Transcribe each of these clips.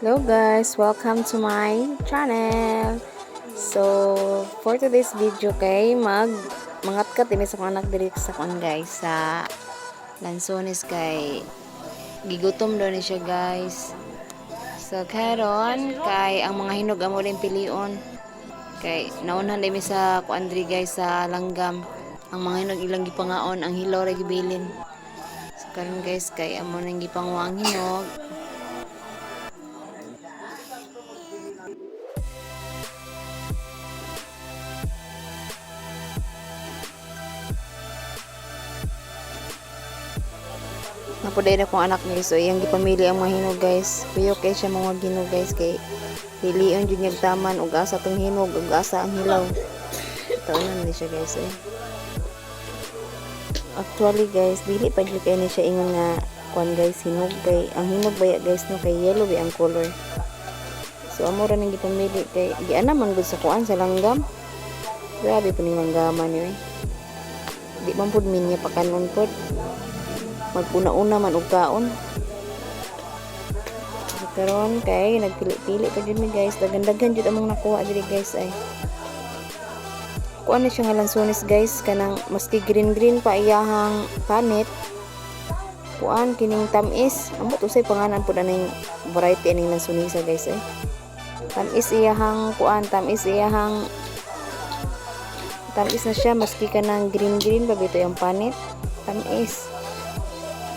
Hello guys, welcome to my channel. So, for today's video kay mag mangatkat ini sa akong anak diri sa kuan, guys, sa lansones kay gigutom daw ni siya, guys. So karon kay ang mga hinog amo rin pilion. Kay naunhan din mi sa kuan diri, guys, sa langgam. Ang mga hinog ilang gipangaon, ang hilaw ra gibilin. So karon, guys, kay amo nang gipanguha ang hinog. Napuday na kong anak niya, so iyang gipamili ang mga hinog, guys. Kuyok kay siya mga hinog, guys, kay pilion jud niyag taman ug asa tong hinog ug asa ang hilaw. Taonan ni siya, guys, eh. Actually, guys, dili pa jud kay ni siya ingon nga kuan, guys, hinog, kay ang hinog baya, guys, no, kay yellow ba ang color. So amo ra nang gipamili kay giana man gud sa kuan sa langgam. Grabe po ning langgaman ni eh. Di man pud min niya pakanon pod. Magpuna-una man og kaon. So, karon kay nagpili-pili pa jud mi, guys. Daghan-daghan jud among nakuha diri, guys, ay. Kuan na siya nga lansones, guys, kanang maski green green pa iyahang panit. Kuan kining tamis, ambot usay pangalan pud aning variety aning lansonisa, guys, eh. Tamis iyahang kuan, tamis iyahang tamis na siya maski kanang green green pa bitaw yung panit. Tamis.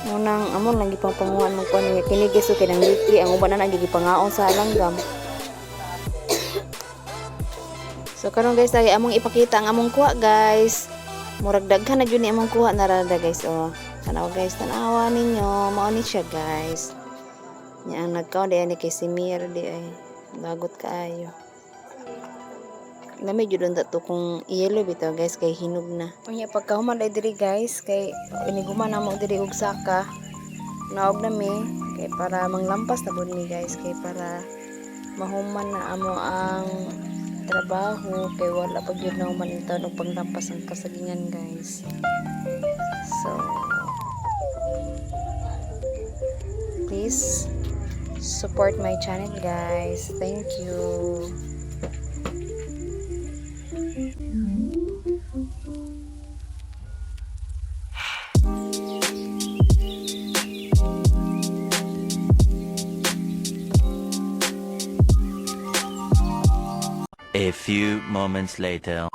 Munang amon lang gipangpanguhan mo kuan niya kini, guys, okay nang liki ang uban na gipangaon sa langgam. So karon, guys, ay among ipakita ang among kuha, guys. Murag daghan na jud ni among kuha narada, guys, oh. Tanawa, guys, tanawa ninyo, mao ni siya, guys. Nya ang nagkaon di ani kay si Mir di ay bagot kaayo. Lami jud unta to kung yellow bitaw, guys, kay hinog na. Unya pagkahuman ay diri, guys, kay iniguman namo diri og saka. Naog na mi kay para manglampas na pud mi, guys, kay para mahuman na amo ang trabaho kay wala pa gyud na human intawn og panglampas ang kasagingan, guys. So please support my channel, guys. Thank you. A few moments later.